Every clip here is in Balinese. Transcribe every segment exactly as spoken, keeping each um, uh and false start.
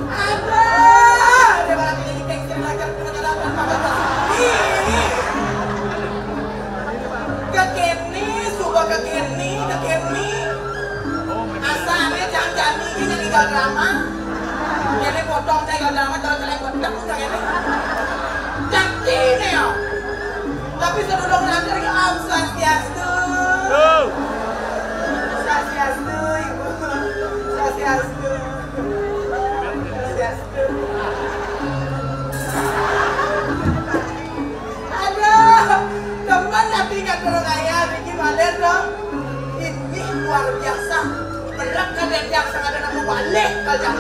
Aduh, ada malah jadi gangster lagi, ada malah apa, apa, apa. Ih. Kekéné, suba kekéné, kekéné. Asalné jani-jani gé nyang énggal drama. Kéné potong saya énggal drama, kalau kalian buat tak usah kéné. Jani né ya. Tapi sadurung lantur ya, Om Swastiastu. Swastiastu, Ibu. Swastiastu. Swastiastu. Aduh, temen hati nggak terengayal, Ricky Maler dong. Ini luar biasa. Berat kan yang biasa ada nama balik aja.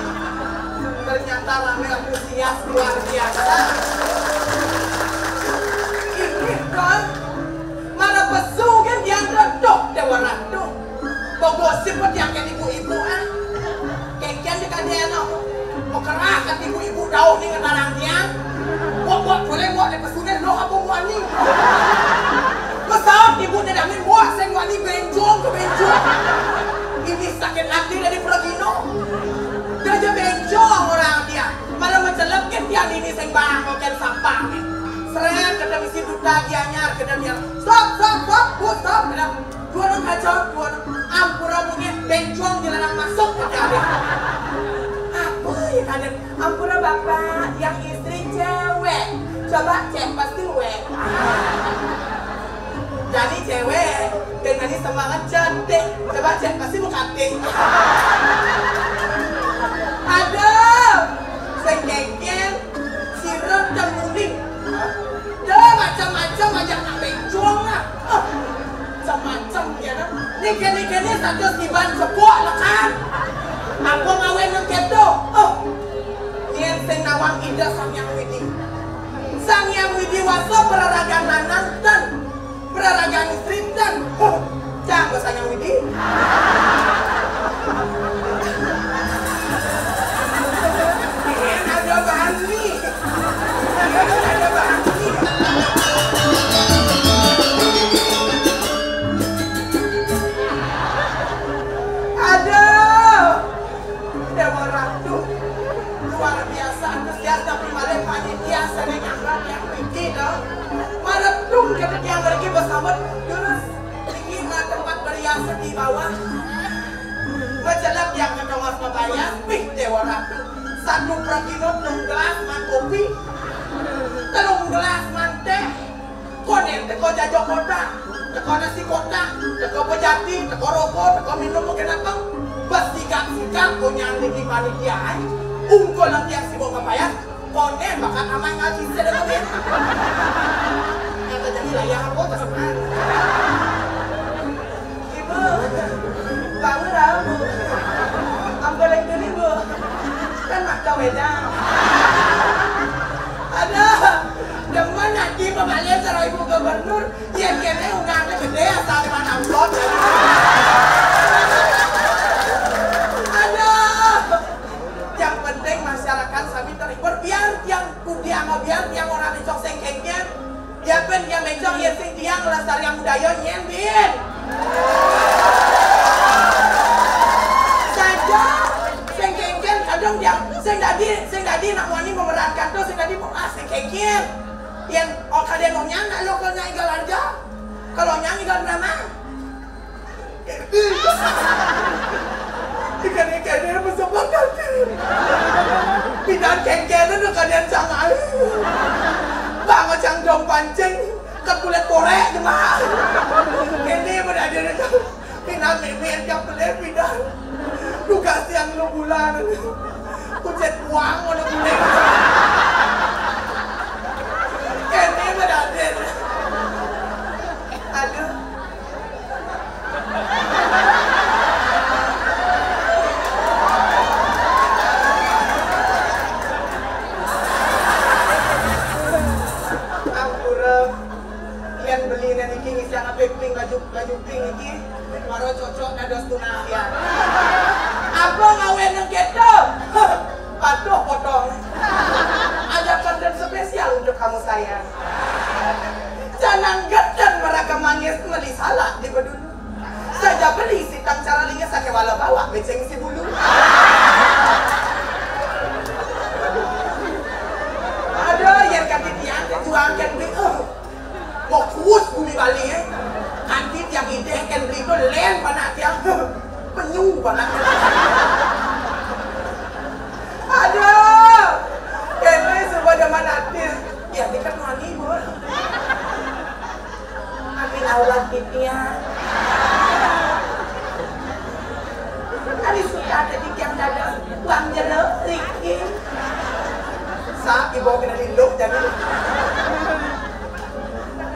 Ternyata ramé antusias luar biasa. Ini kan mana pesu kan diantar dok Déwa Ratu. Bagosip tiang kén ibu-ibu, ah. Kénkén di kadéna. Makerah kan ibu-ibu dauh ning ngetarang tiang. Mbok, mbok, boleh mbok, dek pesuné lo apa muani? Masaut ibu né dangin, mbok, sing muani bénjong ké bénjong. Ini sakit hati dari Pregino. Dia aja bénjong orang dia. Malah mencelep kan tiang ini sing bang, kén sampah. Seret, kada misi duta, gianyar, kada biar. Stop, stop, stop, bu, stop, kada. Dua orang kacau, dua orang. Ampura mungkin bénjong dilarang masuk ke dalam. Apa ya, kada? Ampura Bapak, yang istri cewek. Coba cek, pasti wek. Jani cewek, dengan ini semangat cantik. Coba cek, pasti mau cantik. Aduh, sing kénkén, sirep dan muling. Dah macam-macam aja nak bénjong lah. Ah, macam-macam ya, nah. Nih, kéné-kéné satu tiban sepok lekan. Apa ngawin nang kéto? Oh. Yén sing nawang Ida Sang Hyang Widi. Sang Hyang Widi Wasa peraragan lanang ten. Peraragan istri ten. Oh. Cang Sang Hyang Widi. Yén ada bani. Yén ada bani. Aduh. Déwa Ratu, luar biasa antusias tapi malih panitia sané nyambat yang mriki, to. Maretung kita tiang mriki bersambut, terus niki nah tempat berhias di bawah. Macelep yang ketongos mabayas, pih Déwa Ratu. Satu Pregino telung gelas man kopi, telung gelas man téh. Konén teka jajah kota, teka nasi kota, teka pejati, teka roko, teka minum mungkin apa? Besigap-sigap konén niki panitia ai. Ungkul lagi yang sibuk mabayas, konén bakat amai ngaji sedekah. Kata jadi layah apa, tersenang. Ibu, bangun lah, Bu. Ampeling dulu, Bu. Kan mak kau wedang. Ada, demen nanti pembalé sareng Ibu Gubernur, yén kéné undangné gedé asal pan amplop. Ada. Yang penting masyarakat sami terhibur, biar tiang kudiang, biar tiang orang dicok sing kénkén. Yapin, ya, bénjong, yén sing tiang nglestariang budaya, nyén, Bin? Saja, sing kénkén, kadung tiang, sing dadi, sing dadi nak muani memerankan to, sing dadi, ah, sing kénkén. Yén, oh, kadén nyang nak lo, kalau nyang énggal harga. Kalau nyang énggal nama. Ikan-ikan ini bersama kaki. Pidan kénkén nu kadén sangai. Bang cang dong pancing, ké kulit korék jema. Ini berada di pidan mimit yang beli pidan. Duga siang lu bulan. Kucit buang mana boleh. Ini berada. Yén beliné niki ngisiang pink, baju, baju pink niki, mara cocok dados tunangan. Apa ngawénang kéto? Patuh potong. Ada konten spesial untuk kamu, sayang. Jangan gedeg maraga manggis meli salak di bedulu. Saja beli sitang cara lingis sakéwala bawak bécéng si bulu. Aduh, yén kaki tiang juang kén beli. Mau kuus bumi Bali, ya. Kanti tiang idih kén beli to lén panak tiang. Penyu panak. Aduh. Kéné suba jaman artis. Ya, tiket wani, Bu. Tapi aulah titiang. Ari suka ada di tiang dada, uang jero, riki. Sa, ibu kena lindung jadi.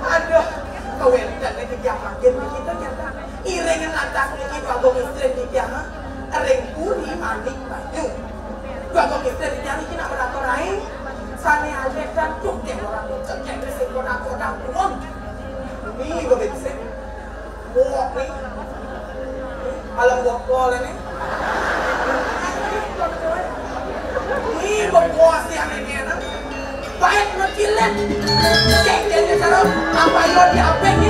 Aduh, kawin dan di tiang makin di kita nyata. Iringan lantas niki Bagong Istri di tiang, ha? Ring puri manik banyu. Bagong Istri di tiang niki nak beratur ae. Sane alit dan tuh, tiang orang tuh cekek di sing kodak-kodak pun. Ini begitu sih. Buok ni. Alam buok kol ni. Ni buok kol si ane ni anak. Baik makilen. Cek dia ni sarung. Apa yo di apa ni?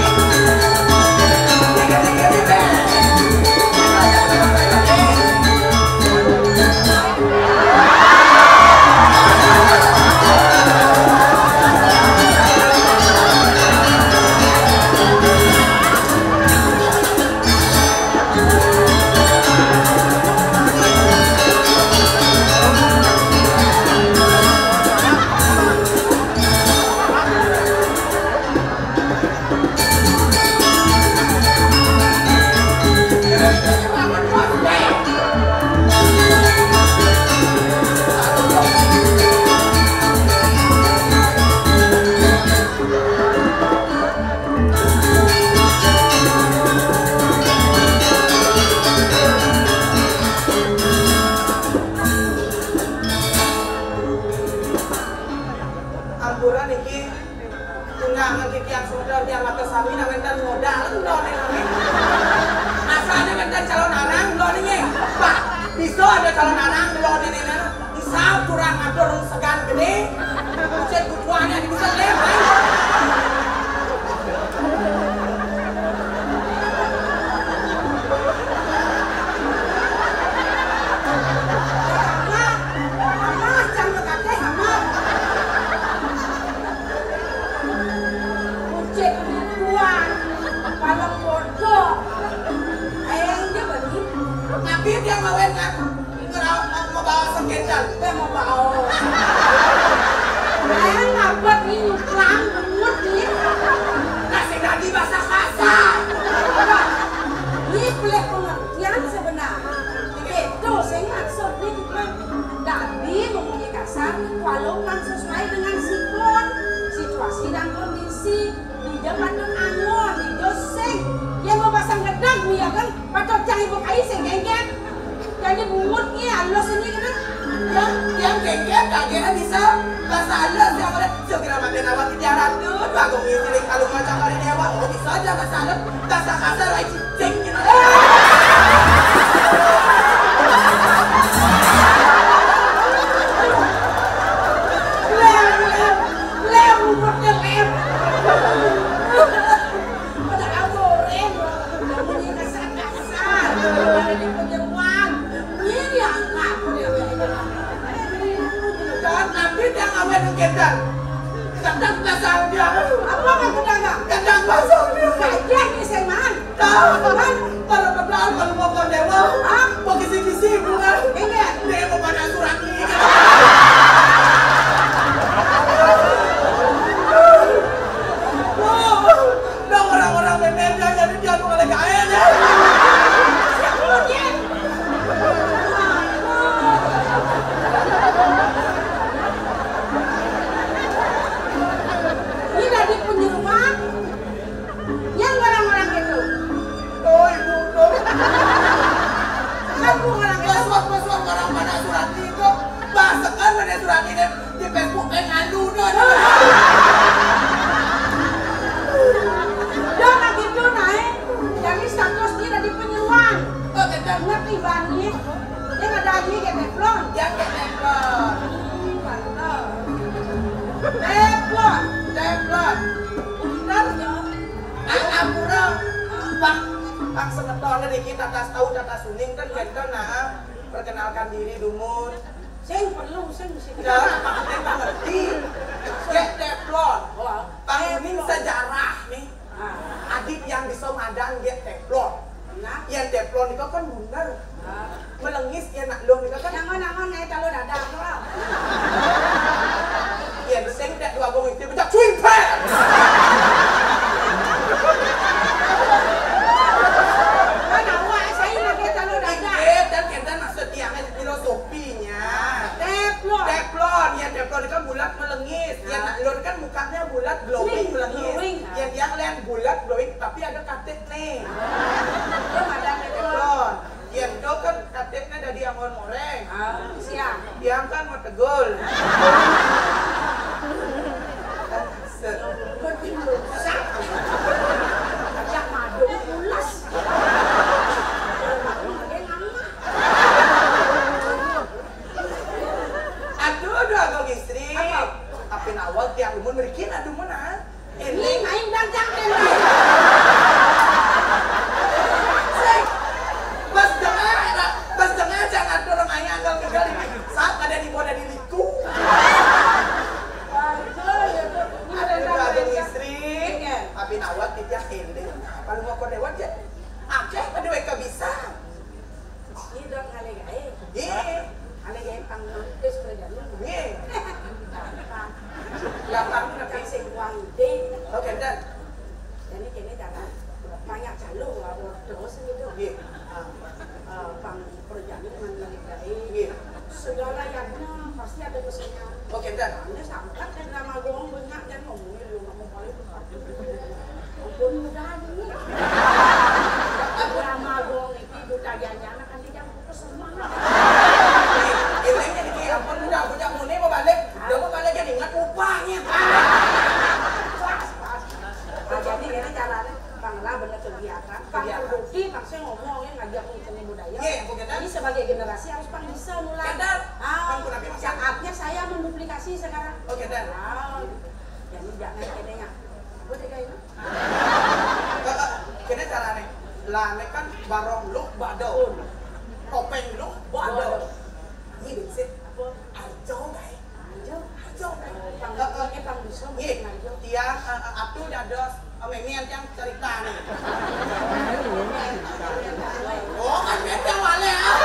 Ampura niki, tunangan titiang suda tiang mata sami nang wénten modal ento ning. Asalné wénten calon arang ento ning. Pak, bisa ada calon arang ento ning. Misal kurang atur segan gedé, cék butuhané ada bisa lem. Amat, amat, jangan kakek, amat. Kucing tuan, paling bodoh. Ayah dia bagi. Tapi dia ngawin aku. Ngeraut mau bawa sengketa. Dia mau bawa. Ayah ngabet ni nyuklang, bungut ni. Kasih tadi bahasa kasar. Ni pelik pengertian sebenar. Itu sing maksud ni, Mak. Dadi, ngomongnya kasar, walau kan sesuai dengan sikon, situasi dan kondisi. Dija patut anggon, dija sing. Yén mau pasang gedeg, ya kan? Patut cari bukai sing gengget. Jadi bungut ni, halus ini kan? Yang, yang gengget, kagak bisa. Bahasa halus, yang boleh. Segera matiin awak di darat tuh. Bagong ini sering kalau macam hari dewa. Oh, bisa aja bahasa halus. Bahasa kasar, lagi cicing gitu. Lem, lem, lem, bungut ni, lem. Pada aborén, ngomongnya kasar-kasar. Pada di penyeruan. Ini anak, ini anak. Dan nanti dia ngawin ngedan. Kadang pasang dia. Apa kan kadang? Kadang pasang dia. Kayak ni, Seman. Tahu kan? Kalau pedal, kalau mau kondewa. Hah? Mau kisi-kisi, bukan? Enggak. Dia mau pada surat ni. Dong orang-orang bebeda jadi dia tuh oleh kain ya. Ini dari penyeruan yang orang-orang itu. Oh, ibu, ibu. Tatas tau, tatas uning kan kénten, nah. Perkenalkan diri dumun. Sing perlu, sing, sing. Nah, maksudnya nggak ngerti. Gék Teflon. Oh, pang uning sejarah nih. Ah. Adi yang bisa madan gék Teflon. Nah. Yén Teflon itu kan bundér. Ah. Melengis yén nak luh itu kan. Angon-angon naik kalau dadak tuh. Yén sing dek dua gong itu pecah cuing pet. Kan awak saya lagi kalau dadak. Inggih, dan kita maksud tiangnya filosofinya. Teflon. Teflon, ya teflon itu kan bulat melengis. Ya, nah, nak luh kan mukanya bulat, glowing, melengis. Glowing. Ya, tiang lain bulat, glowing, tapi ada katik nih. Belum ada teflon. Teflon. Yén to kan katikné dadi angon moréng. Ah, siap. Tiang kan mau tegul. Set. Ajak madu pulas. Aduh, aduh, Agong Istri. Apa? Tapi nawag tiang dumun mriki, aduh, mun, ah. Ini main belancang kan. Sing. Pas dengar, pas dengar jangan dorong aja anggal kegal ini. Saat ada di boda diriku. Ada juga ada istri. Tapi nawat kita ini. Kalau mau kau lewat ya. Oke, pada mereka bisa. Iya dong, ngalih gaé. Iya. Ngalih gaé pang nontis kerja lu. Iya. Gampang. Gampang, tapi sing uang ide. Oke, dan. Jadi kene cara banyak jalur lah, terus gitu. Iya. Eh, pang kerja lu ngalih gaé. Iya. Segala yang pasti ada kesenangan. Oke, dan. Ini sampai kan drama gong banyak dan ngomongin lu ngomong paling. Ampun, mudah dulu. Drama gong. Ibu kagiannya anak kan tidak putus semangat. Ini jadi kayak ampun udah punya muni mau balik. Udah mau balik jadi ingat upahnya. Pas, pas. Nah, jadi ini caranya Bang lah bener kegiatan. Bang Kegiatan. Budi, Bang saya ngomongnya ngajak ngomongin budaya. Iya, yang kegiatan. Ini sebagai generasi harus Bang bisa mulai. Kedar. Ah, Bang Kunapi maksudnya? Saatnya saya menduplikasi sekarang. Oh, kedar. Ah, jadi jangan kayaknya. Gue tega ini. Heeh, kéné carané. Lah, né kan barong luh bado. Topéng luh bado. Iya, bénsé. Arjo, kaé. Arjo? Arjo, kaé. Heeh. Pang bisa, nggih. Tiang, eh, eh, atu dados, eh, mémén tiang cerita nih. Oh, kan béda waléh, ah.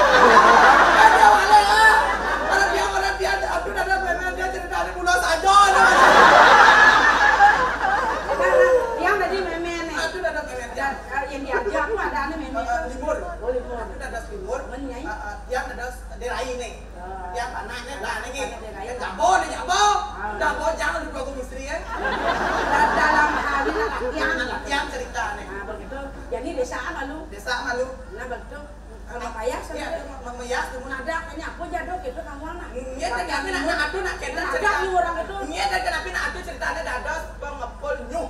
Béda waléh, ah. Orang tiang, orang tiang, atu dados mémén tiang cerita nih, mula saja, nah. Tiang tadi mémén nih. Atu dados mémén tiang. Yang diajak tuh ada anu mémén. Eh, eh, libur. Oh, libur. Atu dados libur. Men, Nyai? Eh, eh, tiang dados dérai nih. Tiang anak nih, lah, nih, gini. Dérai. Kan jabo nih, jabo. Ah. Jabo, jangan lupa aku istri, ya. Dalam hal ini, tiang. Tiang cerita nih. Nah, begitu. Jadi, désa apa lu? Désa apa lu? Nah, begitu. Kalau payah, iya, sama. Memeyas, dumun. Ada, kayaknya aku jaduk itu kamu anak. Iya, tapi nak, nak, atuh nak, kénten ada cerita. Nih orang itu. Iya, dan kenapa nak, atuh ceritanya dados pengepul nyuh.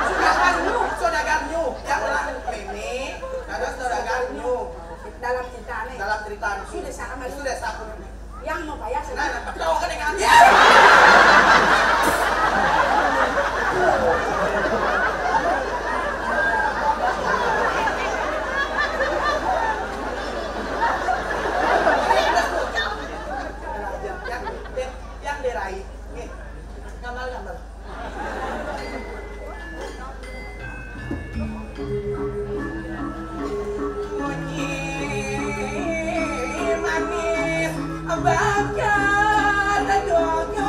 Saudagar nyuh. Saudagar nyuh. Yang orang ini, dados saudagar nyuh. Dalam cerita nih. Dalam cerita nih. Sudah sama. Sudah sama. Yang mau bayar, nah, nah, betul kan dengan dia. Yang, yang, yang dérai. Nih. Gambar, gambar. Munyi manis bakar dojo.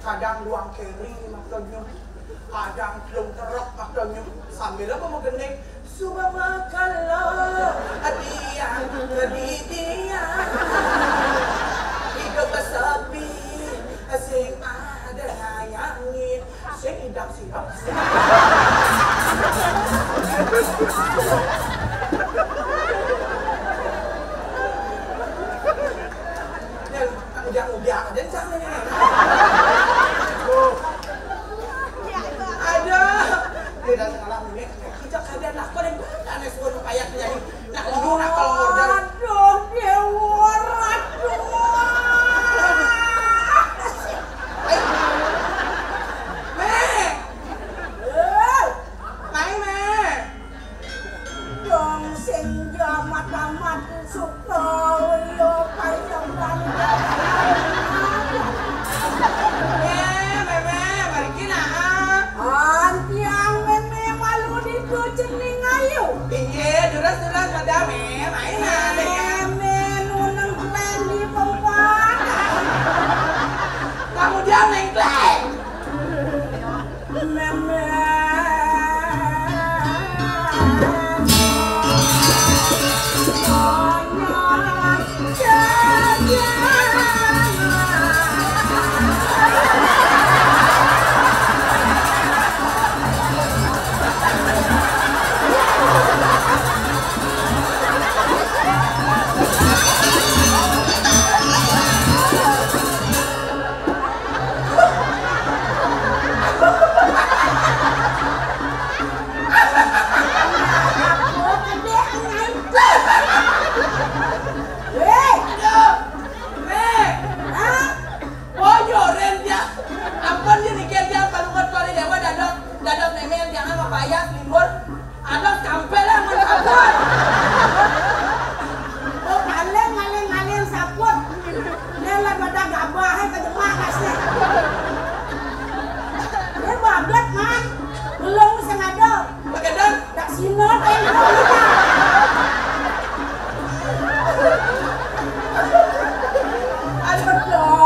Kadang duang keri makannya, kadang telung terek makannya, sambil apa magending, suba makan lo, adiang kedidian, idup sepi, sing ada ngayangin, sing idang siap. Ujang-ujang aja, Cang, ini. Ada. Dia udah salah, ini. Kita kada nak kau yang mana, suruh payah jadi. Nak lu, nak kalau order. Aduh, Dewa, aduh. Ayo. Meh. Eh. Mai, Meh. Dong sing jamat amat suka uyo kaitan. Eh, Meme, mariki nah. Antiang Meme malu ditu cening ayu. Iya, durus-durus, madam, eh, main nah, deh. Meme nuneng klen di pempat. Kamu diam, neng klen. Hei! Aduh! Meh! Hah? Boyo, Ren, dia. Ampun, dia mikir dia palungat kali dewa dadok, dadok Meme jangan mapayas limbur. Aduh, sampai lah, mun sabun. Oh, paling ngaling-ngaling saput. Dia lah pada gabah, eh, kejemak kasih. Dia babet, man. Belum sengaja. Pakai dan? Tak sinot, eh, belum kita. Aduh.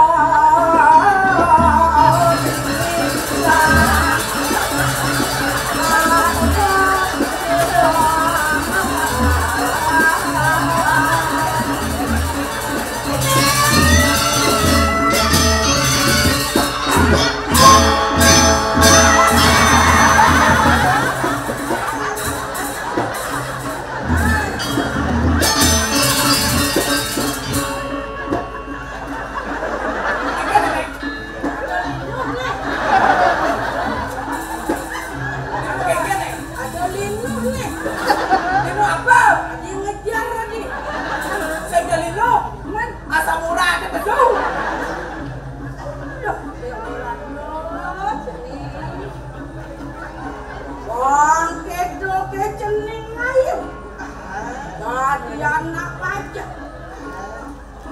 Ada linuh nih. Linuh apa? Ada ngejar tadi. Saya ada linuh. Man. Asam urat ada betul. Duh, ya Allah, Bang Kedo ke cening ayu. Dadi anak pajak.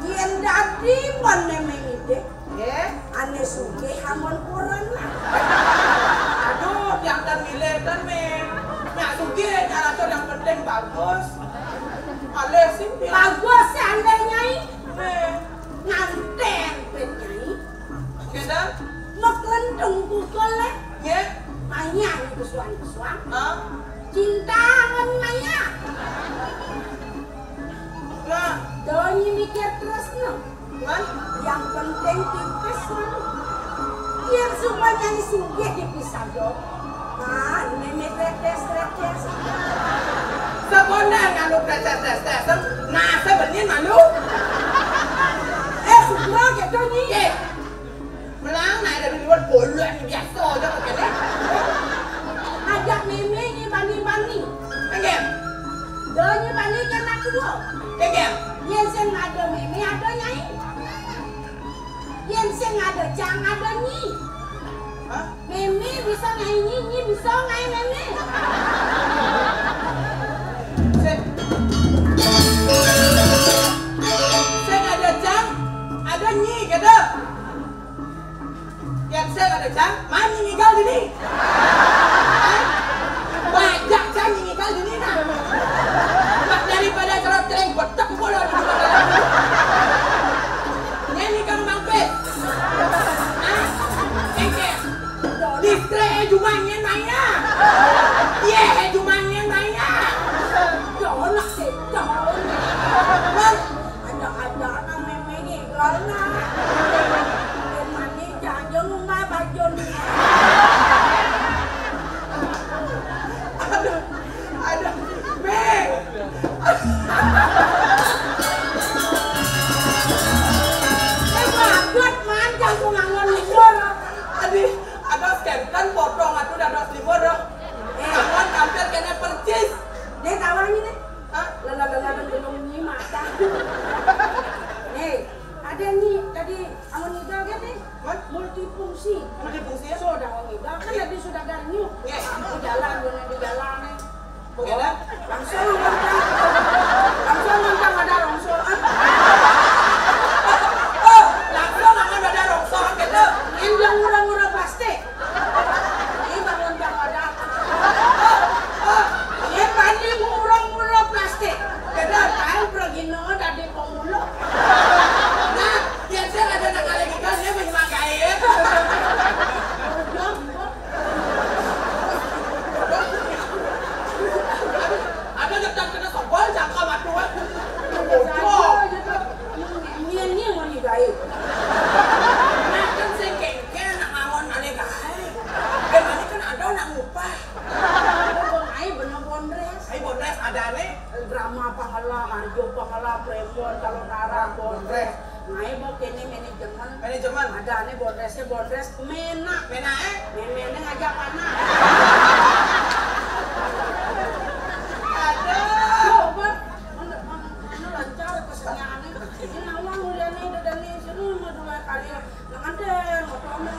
Yen dadi ban Meme ngidih, nggih, ane sugih amun purun. Aduh, tiang tan milih tan, Meh. Nyak sugih, nyak rasa yang penting bagus. Alih sih, Meh. Bagus sih andai, Nyai. Meh. Nganten pen, Nyai. Nggih, tan? Meklentung pukul, eh. Nggih. Mayang kesuan-kesuan. Hah? Cinta ngan maya. Nah. Donyi mikir terus no. Cuman? Yang penting tipis no. Biar supaya sugih dipisah dong. Nah, ini nih tretes-tretes. Sebenarnya lu tretes-tretes. Nah, sebenarnya malu. Eh, sudah gitu nih. Eh, Melang naik dari luar boleh biasa aja kok kene. Ajak Meme ni bani-bani. Enggak. Donya bani kena kedua. Enggak. Yen sing ada Meme ada Nyai. Yen sing ada Cang ada Nyi. Hah? Meme bisa ngai Nyi, Nyi bisa ngai Meme. Sing, sing ada Cang, ada Nyi, gitu. Yang saya ada Cang, mani ngigal dini. Hah? Bajak Cang ngigal dini nah. Mak daripada kerot kering betek bola di rumah dalam. Nyanyi kamu mampir. Hah? Aduh, aduh, Bing. Eh, bagus, manjang ku ngangon libur. Aduh, aduh, skenten potong atuh dados libur. Eh, ngangon tampil kene percis. Deh, tawanya nih. Hah? Lala, lala, dan belum nyimak, dah. Nih, ada nih, tadi Amun ngidal kan nih, multifungsi. Multifungsi ya? Sudah amun ngidal kan, iya, tadi sudah dari nyuk. Iya. Di jalan, bener di jalan nih. Bagaimana? Oh, langsung nonton. Langsung nonton ada longsor. Ah. Oh, langsung nonton ada longsor gitu. Ini yang murah-murah plastik. Ini bangun Bang Odah. Ini paling murah-murah plastik. Bener. Kan pergi no dari pemulung. Nah, biar saya ada nak kali kita, dia mah cuma gaib. Ada nyetan kena sobol, jangka matu, eh. Bocor. Ini, ini mau digaib. Nah, kan saya kengken, nak ngangon alih gaib. Emangnya kan ada nak ngupah. Bang Ai bener bondres. Ai bondres ada nih. Drama pangala, Arjo pangala, Premon, kalau Nara bondres. Ngai mau kene manajemen. Manajemen. Ada ane bondresnya bondres mena. Mena, eh? Mena ngajak anak. Ada. Coba, mana, mana, mana lancar kesenangannya. Ini nawang uliannya udah dari sini mau dua kali. Nang ada, mau kamu.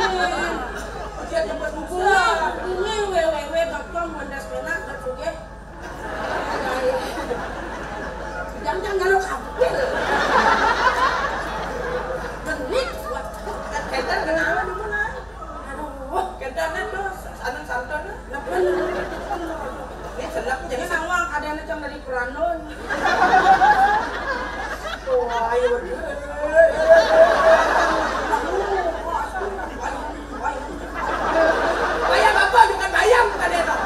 Uliannya. Ujian jemput buku. Ini www.com bondres mena, nggak juga. Jangan kalau kabel. Genit buat kenter kenapa dulu nah? Aduh, kenternya tuh anu santun. Ini selak jadi nawang ada yang dari Perandon. Oh, ayo. Bayam apa bukan bayam tadi itu.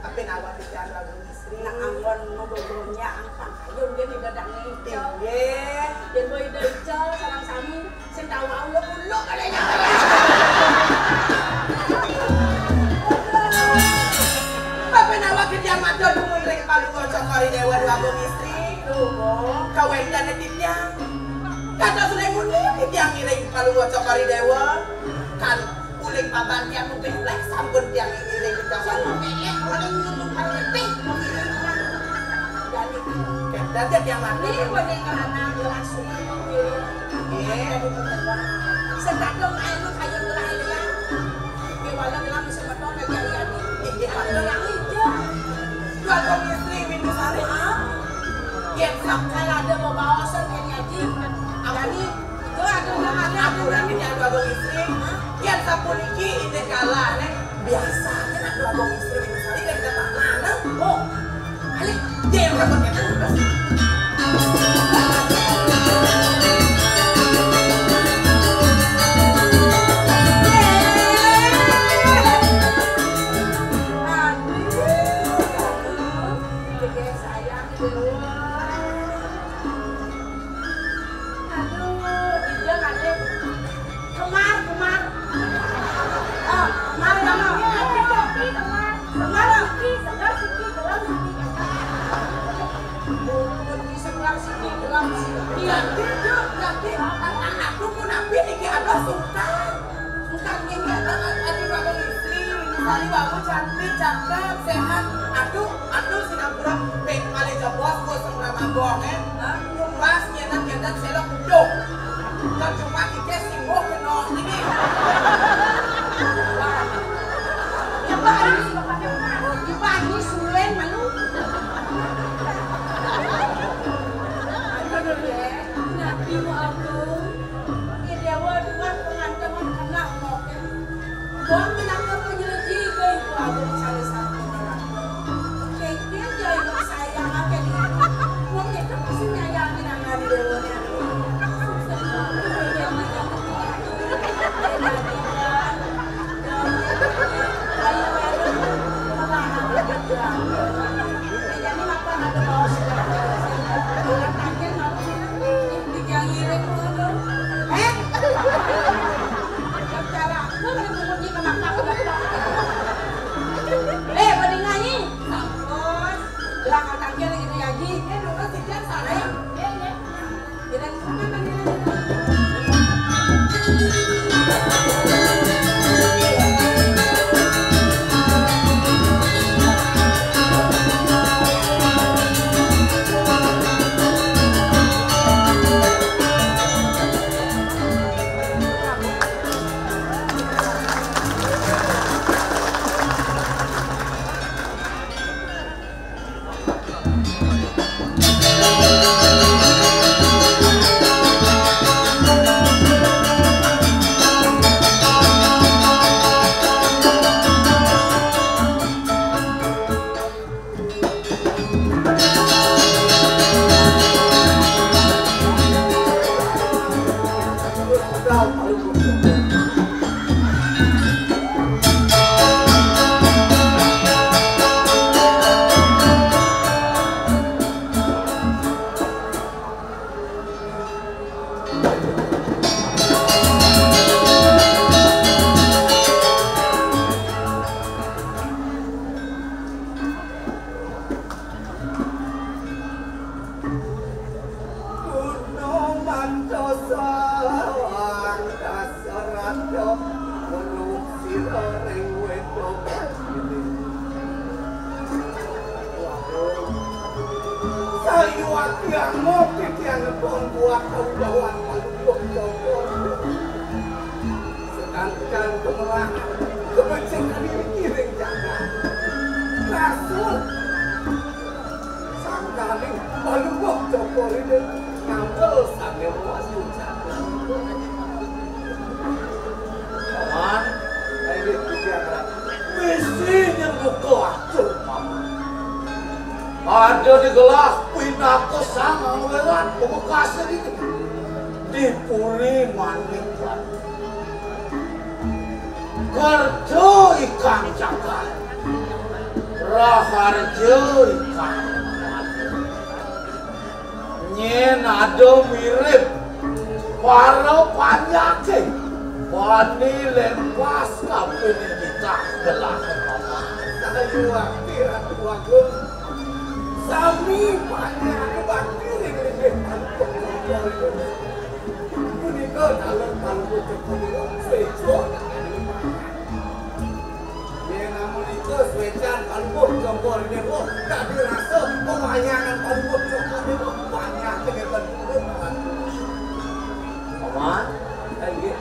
Apa nawang bicara Sri nak anggon ngobrolnya angpang ayo dia nih dadak nih. Iya. Dia boy Icel sareng sami sing tahu Allah kulo kadanya. Apa nawang kerja matur dumun ring Palungguh Cokor I Dewa Dwagung Istri. Tuh, kawendane titiang. Kata sudah muni titiang ngiring Palungguh Cokor I Dewa. Kan uling paban tiang mungkin lek sampun tiang ngiring kita. Sampun ngelek, paling nyentuh paling letih. Jadi, kita tiang mati. Ini pada karena jelas. Iya. Sedadong air lu kayu murah ya. Di walau dalam semeton aja ya. Iya. Ada yang hijau. Dwagung Istri Windu Sari. Hah? Yen sakala ada bebaosan yen ngaji. Jadi, itu ada yang ada. Ampun, ini Dwagung Istri. Hah? Yen sapuniki ini kala, nek biasanya nak Dwagung Istri Windu Sari dari kata mana? Oh, alik, dia yang dapat kata. Aduh, aduh, sayang, aduh. Aduh, Ida ngalih. Kemar, kemar. Ah, kemar ya, Mak? Kemar. Kemar, Mak? Siki, sebelah siki, dalam siki. Oh, siki, sebelah siki, dalam siki. Iya, iya, iya. Aku pun nabi niki ada sungkan. Bukan ini, aduh, aduh, Dwagung Istri, Windu Sari, bagus, cantik, cakep, sehat. Aduh, aduh, sinampura, pek malih jebos, bos, sama magong, eh. Hah? Numbas, nyenan, nyenan, selok, uduh. Kan cuma kita singgung kena ini. Iban, iban, sulen, malu. Aduh, ya. Nanti mau aku. Ih, Dewa, duat penganteman kenah moken. Buang menangkap penyelidiki ke Ibu Agung salah satu. Kekir ya ibu saya apa nih? Wong itu pasti nyayangi nangan Dewa nih. Iya, Gunung Mantosa Dasarada menuh sira ring wedo. Sayuwakti angopi tiang ngebon buat kaudawan palupuh cokor. Sedangkan kemerah kebecik diri ring jagat. Rasul sangkaning palupuh cokor ini ngambil sane ruas jagat. Paman, ayo kita misi nyembuka atur, Paman. Ada di gelah pinaka sang angweran pamekasa dini di Puri Manik Batu. Kerja ikang cakar, raharja ikang mati. Nyen ada mirib para panjake bani lempas kapin titah gelah. Sayuwakti Ratu Agung, sami panjake bakti ring linggih Palupuh Cokor. Punika taler Palupuh Cokor ira seja. Yen amunika suecan Palupuh Cokor ira, dadi rasa pawayangan Palupuh Cokor ira panjake ngeten purun. Paman, inggih.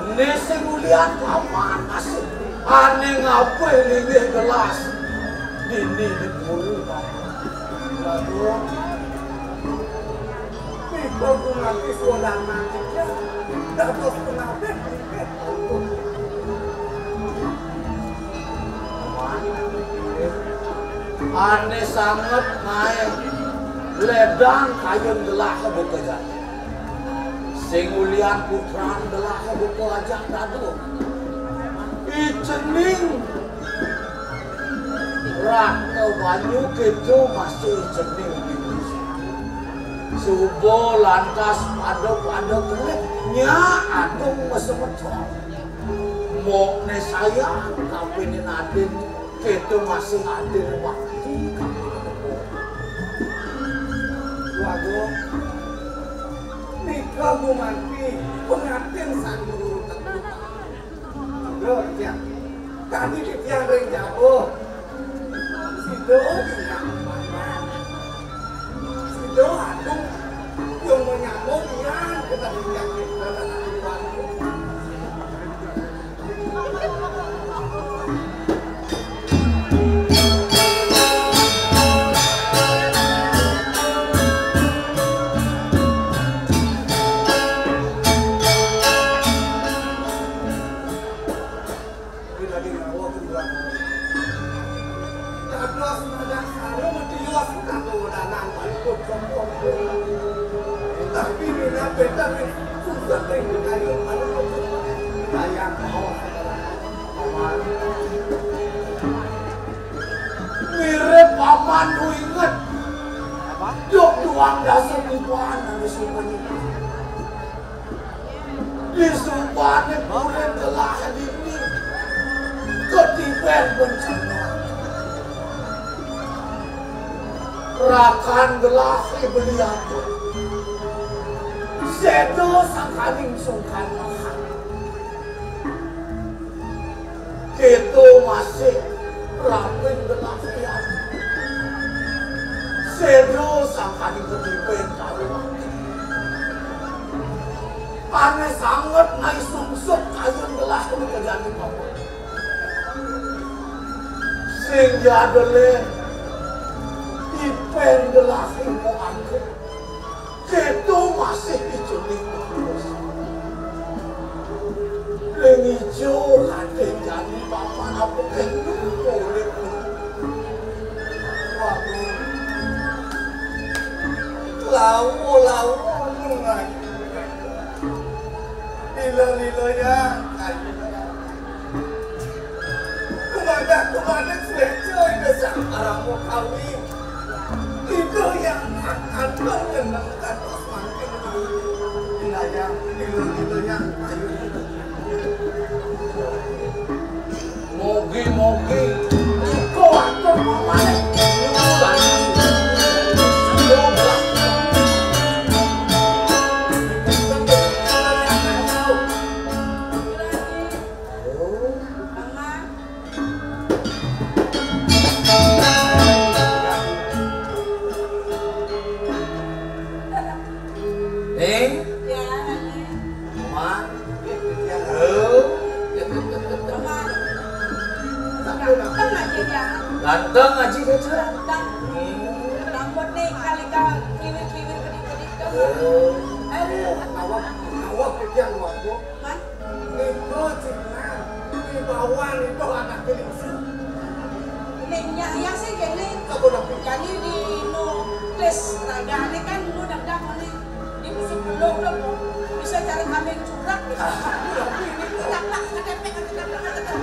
Ene sing ulian Paman masih ane ngabih linggih gelas dini di puri, Paman. Waduh. Nika gumanti suwedan mati, dados pengabih. Ane sanget ngae ledang kayun gelah buka jati. Sing ulian putran gelah buka ajak dadua. I cening Ratna banyu keto masih cening di musi. Suba lantas pada-pada kelih nyak adung masemeton. Mokne sayang kapine nadin keto masih adin bakti kapine. Waduh, nika gumanti pengantin Sang Guru Teguh. Lho, Cak. Kami titiang ring jaba. Sida nyambut. Sida agung. Yang menyambut tiang kita titiang kita. Ri daging nyawa kedua. Dados madak sare metios kanggo wedanan paling pun sombong. Tapi minat beda ring susah ring kayun paling pun sombong. Sayang mau. Mirip Paman ku inget. Duk duang dasa tiban anu simpen. Di subané puri gelah dini katiben bencana. Rakan gelah beli aku. Séda sangkaning sungkan makan. Kéto masih rapin gelah liat. Séda sangkaning katiben karo. Ané sanget ngai sungsut kayun gelah punika jani papa. Sing jadele ipen gelah imo angke. Kéto masih ijo ning terus. Ring ijo kadén jani papan apa kéno urip. Waduh. Lawa-lawa nungai. Lila-lila ya, ayu. Kumaha-kumaha suéca Ida Sang Parama Kawi. Ida Hyang Angkantong ngeneng kados mangkin. Lila ya, lila-lila ya, ayu. Mugi-mugi iko atur pamane. Ning? Ya, Haji. Mak? Halo? Mak? Ganteng aja dia. Ganteng aja dia, Cek. Ganteng. Hmm. Rambut nih, kali-kali kliwir-kliwir, bedik-bedik, tuh. Halo? Aduh, awak, awak, Pikian, waktu. Man? Nika Cingak, wibawa nika anak keling. Ning nyah ya sih gini. Jani di nu tes ragane kan nu dagdag meni di musim belum tuh bisa cara kambing curak bisa. Cedak lah, cedak, cedak, cedak, cedak.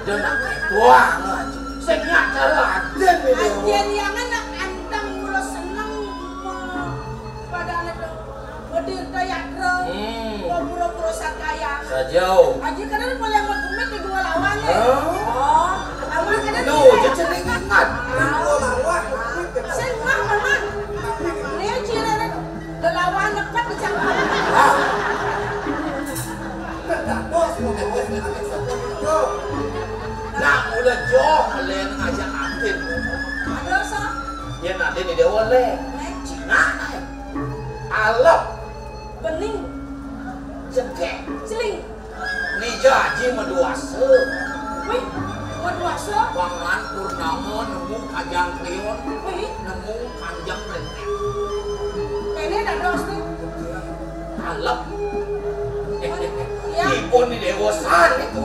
Jangan tuang aja. Sing nyak cara aden nih, Dewa. Ajen yang anak anteng mulo seneng mo-, pada anak tuh. Ngedir ka yatra, hmm, mau pura-pura sakaya. Sajau. Aji kadang boleh magumit di dua lawan ya. Hah? Oh, aman kadang. Duh, tidak. Jadi ingat. Dua lawan. Sing mah, Paman. Ini ciri ada tuh. Lelawan lepat di cangkang. Hah? Nah, ulah joh, melen ngajak atin. Ada, Sa? Ya, nanti di Dewa, Le. Le. Cina, eh. Alep. Bening. Jegek. Celing. Nija aji maduasa. Wih, maduasa? Pangan purnama nemu kajang krion. Wih. Nemu kanjeng lengket. Kene dados nih. Alep. Ya. Ipun di Dewa san itu.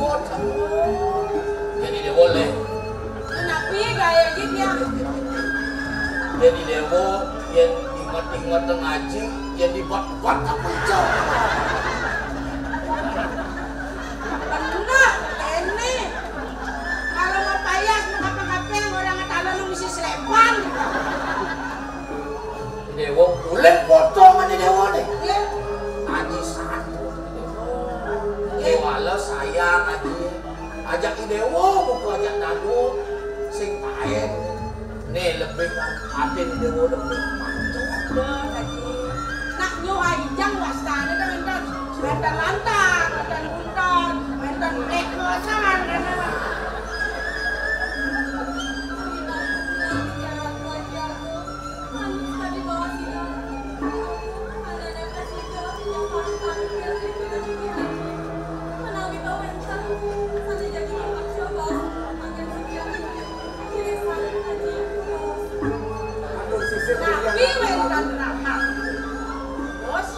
Jadi Dewa le. Kenapi gaya aja dia? Jadi Dewa, yang inget-inget ngaji, yang dibat-bat apa itu? Bener, ini. Kalau mau payas, mau kapan-kapan, orang ngetalon lu mesti selepan. Dewa, ulin potongan di Dewa nih. Iya. Aji satu. Dewa le sayang aji. Ajak i Dewa, buku ajak dadu, sing paen. Nih, lebih kan, atin i Dewa lebih mantap. Betul, Haji. Nak nyuh aijang wastane dah, wénten, wénten lantak, wénten buntot, wénten lekosan, kan. Tapi wénten rahmat. Bos.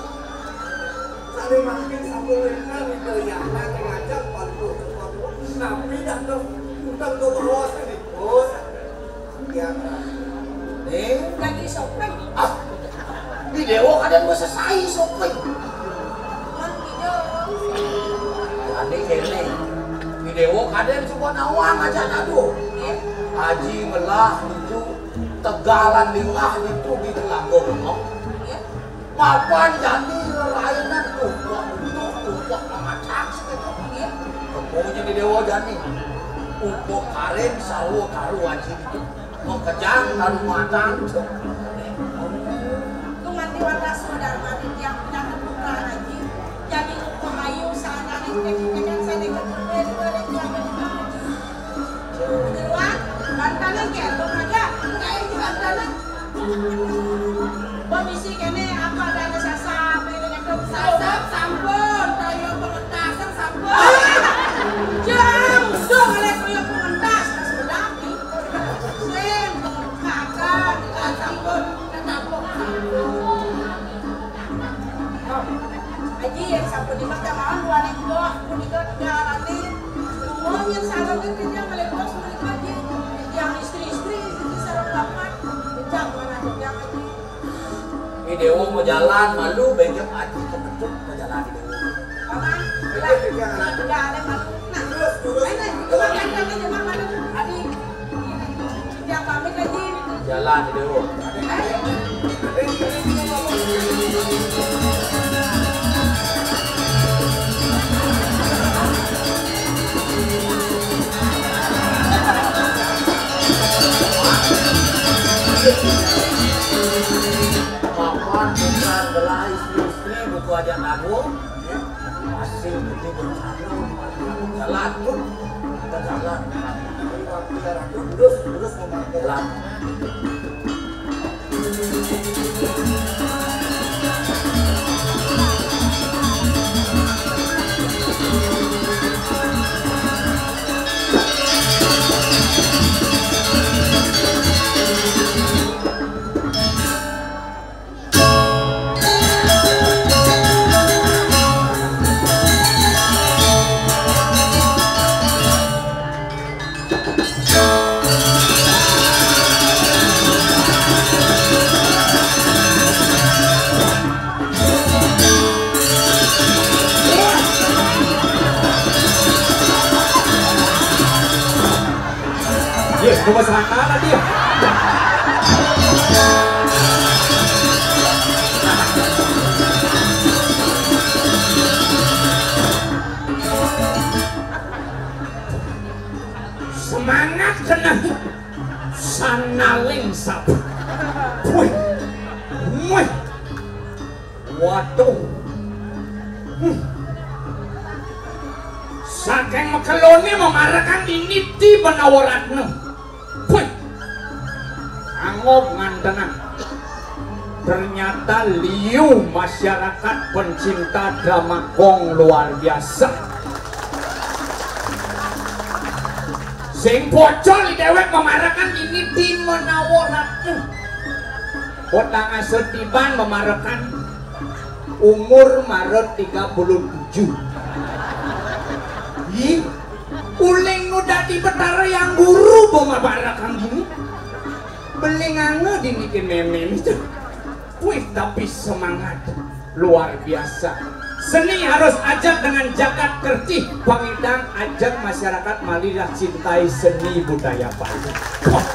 Sane mangkin sampun wénten ida yana sing ngajak paduka. Napi dados utang do bawa sing, Bos? Nih. Lagi sopeng. Ah, di Dewa kadén masesai sopeng. Mang Kijo. Jadi kene, di Dewa kadén coba nawang aja aduh. Aji melah itu tegalan lingah itu di Telaga Bengong. Mapan jani rerainan upah utuh, upah pangacak segitu. Kemudian di Dewa jani. Upah karin sarwa karu aji itu. Mengkejang karu matan. Tuh nganti watas modal mati tiang pindah ke putra aji. Jadi upah ayu saat anak kejadian saya dekat. Jeruan, bantalan ke, lo kagak? Enggak, itu bantalan. Komisi kene apa ada sasap, ini ngetok sasap, sampun, tayo pengentasan, sampun. Jam, dong, oleh tayo pengentas, tas bedaki. Sen, kagak, sampun, tetap sampun. Aji, yang sampun di Mekah, lawan dua ribu, aku di Mekah, nanti. Ngomongin salah, kan, dia ngeliat bos, ngeliat aji. Yang istri-istri, itu sarang bapak. Kencang, mana ada yang aji. Ini Dewa mau jalan, malu, bengkok aji, kebetul, mau jalan di Dewa. Paman, Papan bukan gelah istri-istri, buku aja nanggung. Asing itu bersatu, jalan tuh, kita jalan. Terus, terus memakai jalan. Yes, cuma sana dia. Semangat kena sanaling sap. Wih. Wih. Waduh. Hmm. Saking mekelone memarekan ini di Benawaratna. Wih. Angob ngantenan. Ternyata liu masyarakat pencinta drama gong luar biasa. Sing pocol dewek memarekan ini di Menawaratna. Kota Ngasetiban memarekan umur Maret tiga puluh tujuh. Ih, uling nu dadi Betara Hyang Guru memarekan gini. Belingange dinikin memen. Wih, tapi semangat luar biasa. Seni harus ajak dengan jagat kerti, pangidang ajak masyarakat malih cintai seni budaya Bali. Wah,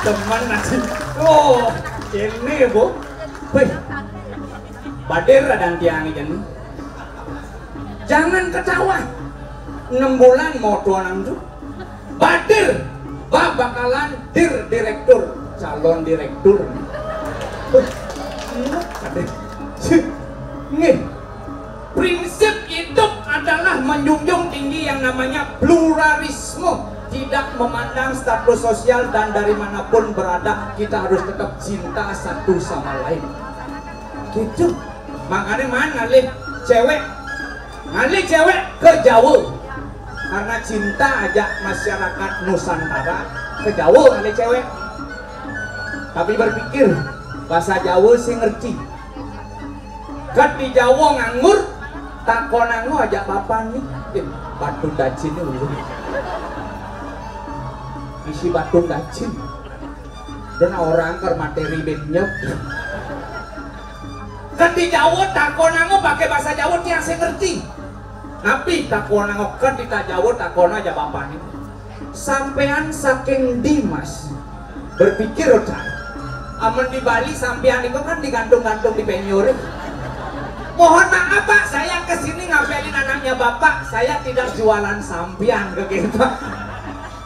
demen aja. Oh, ini bu. Wih, badir ada tiang ini. Jangan ketawa. Enam bulan mau tuan tuh. Badir, ba bakalan dir direktur, calon direktur. Wih, enak kadeh. Nggih. Prinsip hidup adalah menjunjung tinggi yang namanya pluralisme, tidak memandang status sosial dan dari manapun berada, kita harus tetap cinta satu sama lain. Gitu. Makanya mana lih cewek Ngalih cewek ke Jawa. Karena cinta aja masyarakat Nusantara, ke Jawa ngalih cewek. Tapi berpikir, bahasa Jawa sih ngerti. Kan di Jawa nganggur, takonango aja bapak nih. Eh, batu dacin dulu. Isi batu dacin. Dan orang ke materi benyek. Kan di Jawa takonango pakai bahasa Jawa tiang sing ngerti. Napi takonango kan di Jawa takono aja bapak nih. Sampean saking di mas? Berpikir udah. Amun di Bali sampean itu kan digantung-gantung di penyur. Mohon maaf pak, saya kesini ngapelin anaknya bapak, saya tidak jualan sampean ke kita.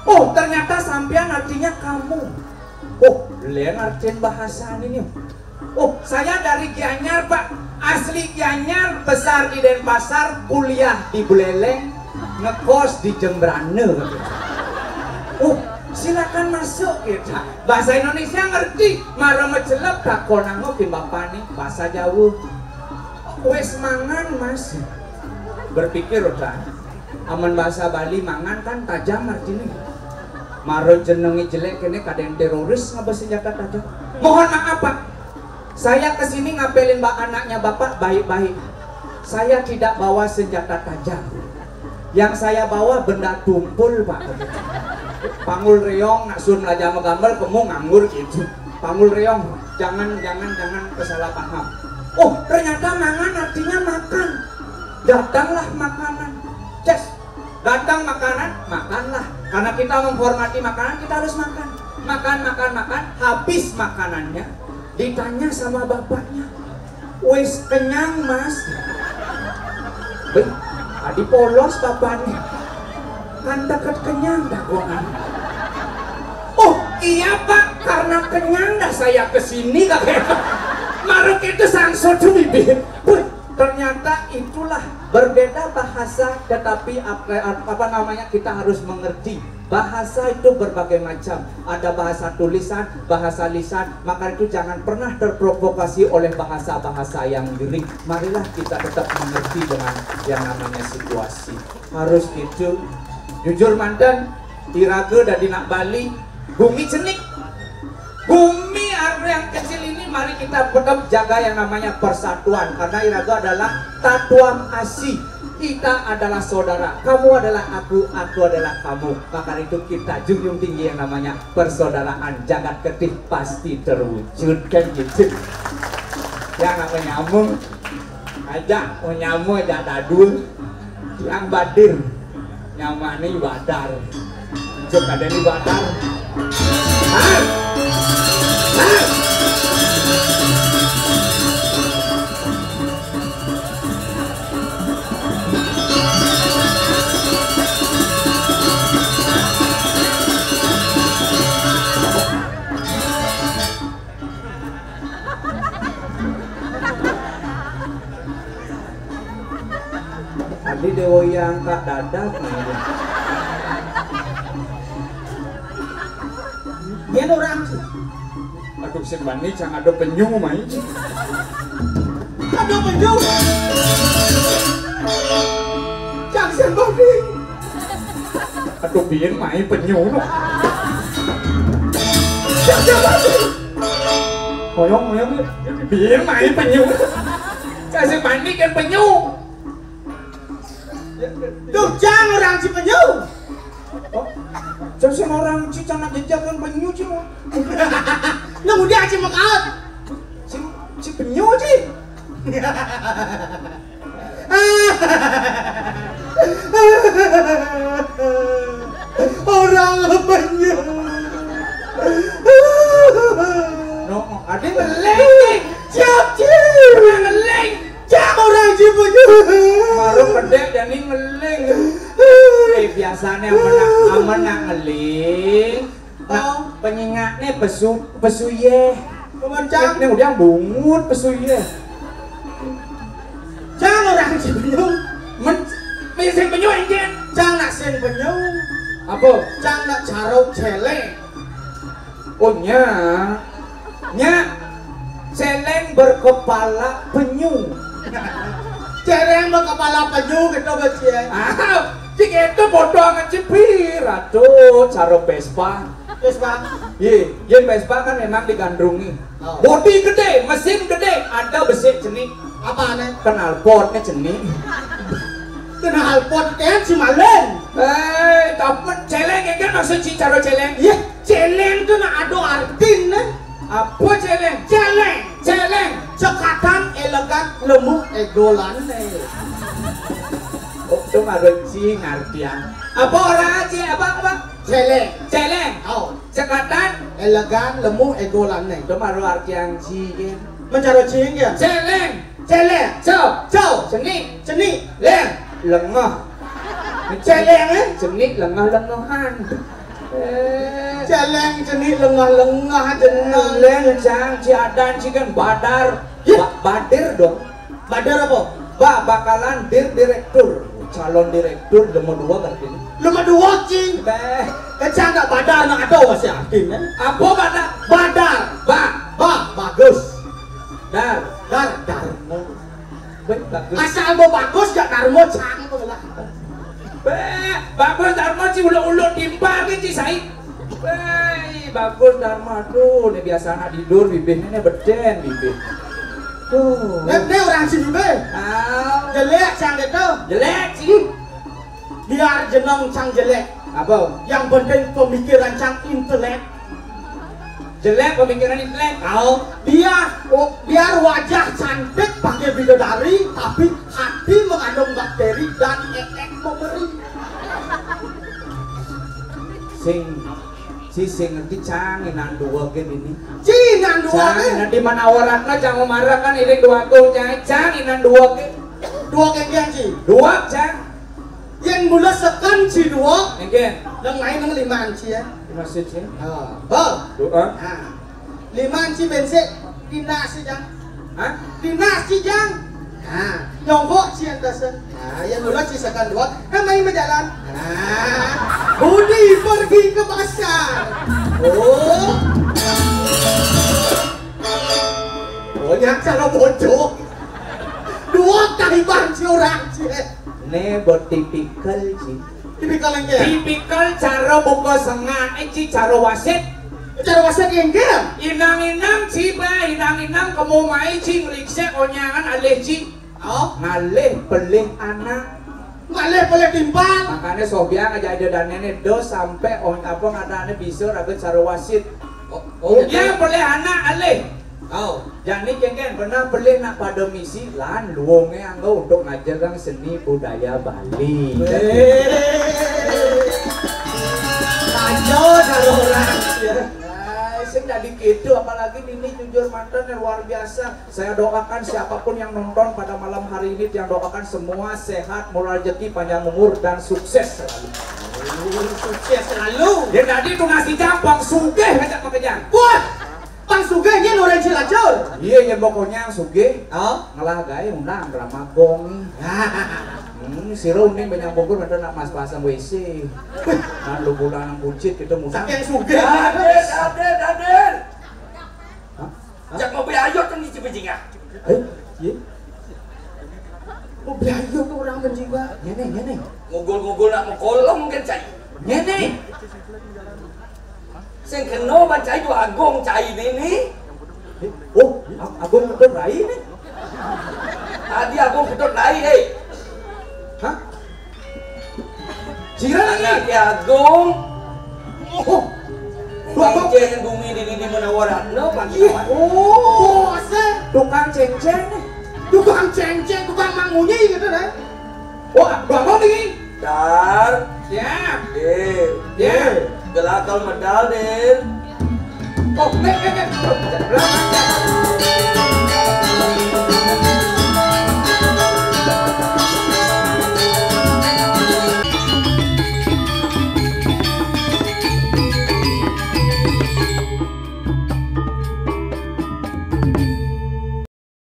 Oh ternyata sampean artinya kamu. Oh, lain artian bahasa ini. Oh, saya dari Gianyar, Pak. Asli Gianyar, besar di Denpasar, kuliah di Buleleng, ngekos di Jembrana. Oh, silakan masuk kita. Bahasa Indonesia ngerti, mara macelep takonango kin bapak nih, bahasa Jawa. Wes mangan, Mas. Berpikir udah. Amun bahasa Bali mangan kan tajam artinya. Mara jenenge jelek kene kadang teroris ngaba senjata tajam. Mohon maaf pak, saya kesini ngapelin bak anaknya bapak baik-baik. Saya tidak bawa senjata tajam. Yang saya bawa benda tumpul pak. Pangul reong nak sun belajar megambar kamu nganggur gitu. Pangul reong, jangan jangan jangan kesalah paham. Oh ternyata mangan artinya makan. Datanglah makanan. Ces, datang makanan, makanlah. Karena kita menghormati makanan, kita harus makan. Makan, makan, makan, habis makanannya, ditanya sama bapaknya, "Wis kenyang, Mas?" "Beh, tadi polos bapaknya. Kan deket kenyang dagongan." "Oh iya, Pak, karena kenyang dah saya ke sini," katanya. Maruk itu sangsodo bibir. Beh, ternyata itulah berbeda bahasa, tetapi apa, apa namanya, kita harus mengerti. Bahasa itu berbagai macam. Ada bahasa tulisan, bahasa lisan. Maka itu jangan pernah terprovokasi oleh bahasa-bahasa yang lirik. Marilah kita tetap mengerti dengan yang namanya situasi. Harus gitu. Jujur manten, iraga dadi nak Bali, bumi cenik. Bumi anu yang kecil ini, mari kita tetap jaga yang namanya persatuan, karena iraga adalah tatuam asi. Kita adalah saudara. Kamu adalah aku, aku adalah kamu. Maka itu kita junjung tinggi yang namanya persaudaraan. Jagat ketih pasti terwujud, kan gitu. Yang namanya nyamung aja, mau nyamung aja dadul. Yang badir, nyamane badar. Cuk, ada ini badar. Hah? Hah? Tadi Dewa yang angkat dadak, nah, ini. Dia orang sih. Aduh, sing bani cang ada penyu, mai. Ada penyu. Cang sing bani. Aduh, biyen mai penyu, no. Cang sing bani. Hoyong, hoyong, biyen mai penyu. Cang sing bani kan penyu. Duh, cang orang Cipenyu. Oh, cang sing orang Cicanak Jejak kan penyu, Ci, mau. Nang udah Ci mekaut. Ci, Cipenyu, Ci. Orang penyu. No, ada ngeling. Siap, Ci. Ngeling. Cang orang Cipenyu. Baru pedek jani ngeling. Eh, biasanya amen nak, amen nak ngeling. Nah, oh, penyingaknya pesu, pesuye. Cuman cang. Ini udah bungut pesuye. Cang orang Cipenyu. Men, men sing penyu, enjen. Cang nak sing penyu. Apa? Cang nak caruk celeng. Oh, nya. Nya, celeng berkepala penyu. Celeng berkepala penyu gitu, Bos, ya. Ah, cik itu bodoh amat, cipir. Aduh, cara Vespa. Vespa? Ye, yen Vespa kan memang digandrungi. Oh. Bodi gede, mesin gede, ada besi cenik. Apa aneh? Knalpotnya cenik. Knalpot kan si malen. Eh, tapi celeng kan maksud si cara celeng? Iya. Celeng tuh nak ada artin, nah. Apa celeng? Celeng, celeng. Cekatan, elegan, lemu, egolan, eh. Oh, itu maruci ngartian. Apa orang aja? Apa, apa? Celeng. Celeng. Oh. Cekatan. Elegan, lemu, egolan, eh. Itu maru artian ci, kan? Mencari cing, ya? Celeng. Celeng. Co. Co. Cenik. Cenik. Leng. Lengah. Celeng, eh? Cenik, lengah, lengahan. Eh. Celeng, cenik, lengah, lengah, jeneng. Leng, cang, ci adan, ci kan badar. Ya. Ba-, badir dong. Badar apa? Ba, bakalan dir direktur. Calon direktur nomor dua berarti. Nomor dua, cing. Beh. Eh, cang, tak badar, nak ada masih yakin, eh? Apa badar? Badar. Ba. Ba, bagus. Dar. Dar, darmo. Baik, bagus. Asal mau bagus, gak darmo, cang, tuh lah. Beh, bagus darmo, ci uluk-uluk timpal, ci sai. Beh, bagus darmo, aduh, ini biasa anak tidur, bibirnya ini beden, bibir. Tuh. Nek, nek orang sini, be. Ah. Jelek, cang, gitu. Jelek, ci. Biar jeneng cang jelek. Apa? Yang penting pemikiran cang intelek. Jelek pemikiran intelek. Kau? Biar, oh, biar wajah cantik pakai bidadari, tapi hati mengandung bakteri dan ekek memberi. Sing Ci sing ngerti cang inan duwegé dini. Ci inan duwegé. Cang inan di mana orangna cang marah kan iring duwegé cang, cang inan duwegé. Duwegé gén ci. Duweg cang. Yén mula seken ci duweg. Nggih. Nang main nang limaan ci ya. Maksud ci? Heeh. Bal. Duweg. Nah. Limaan ci bensik dina ci jang. Hah? Dina ci jang. Nah, nyonggok ci antasen. Nah, yén mula ci seken duweg, kan main berjalan. Nah, Budi pergi ke pasar. Oh. Oh, nyang cara bojo. Duweg kahiban ci orang ci. Né buat tipikal ci. Tipikal yang kayak? Tipikal cara buka sengak, eh, ci cara wasit. Cara wasit yang kayak? Inang-inang ci ba, inang-inang kamu mai ci ngeliksek onyangan alih ci. Oh? Ngalih pelih anak. Ngalih pelih timpal. Makanya sobiang aja ada dan nenek dos sampai on apa ngadane bisa raga cara wasit. Oh, oh, ya, pelih anak alih. Oh. Jani kengken pernah pelih nak pada misi lan luwunge anggo untuk ngajarang seni budaya Bali. Weh. Kacau karo orang. Ya. Nah, sing jadi gitu, apalagi ini jujur mantan yang luar biasa. Saya doakan siapapun yang nonton pada malam hari ini, yang doakan semua sehat, murah rezeki, panjang umur, dan sukses selalu. Sukses selalu. Ya tadi tuh ngasih campang sugih aja makanya. Wah, Bang Sugih nyén orang Cilacap. Iya, ya pokoknya sugih. Oh, ngelah gawe undang drama gong. Hmm, sira uning banyak bongkor ada nak mas pasang W C. Kan lu pulang nang buncit kita mudah. Saking sugih. Aden, aden, aden. Hah? Jak mau beli ayo kan di Cibejinga. Eh, iya. Mau beli ayo tuh orang Benjinga. Ngene, ngene. Ngugul-ngugul nak mau kolong mungkin cai. Ngene. Sing kena ban cai tu Agung cai ni ni. Eh, oh, Ag- Agung betul rai ni. Tadi Agung betul rai eh. Hah? Sira lagi. Anak Agung. Oh. Tukang Tukang ceng bumi di di Manawaratna pagi. Oh, tukang ceng-ceng nih. Tukang ceng-ceng, tukang mangunyi gitu deh. Oh, Abang mau nih. Dar. Siap. Dil. Siap. Gelakal medal, Dil. Oh, nek, nek, nek.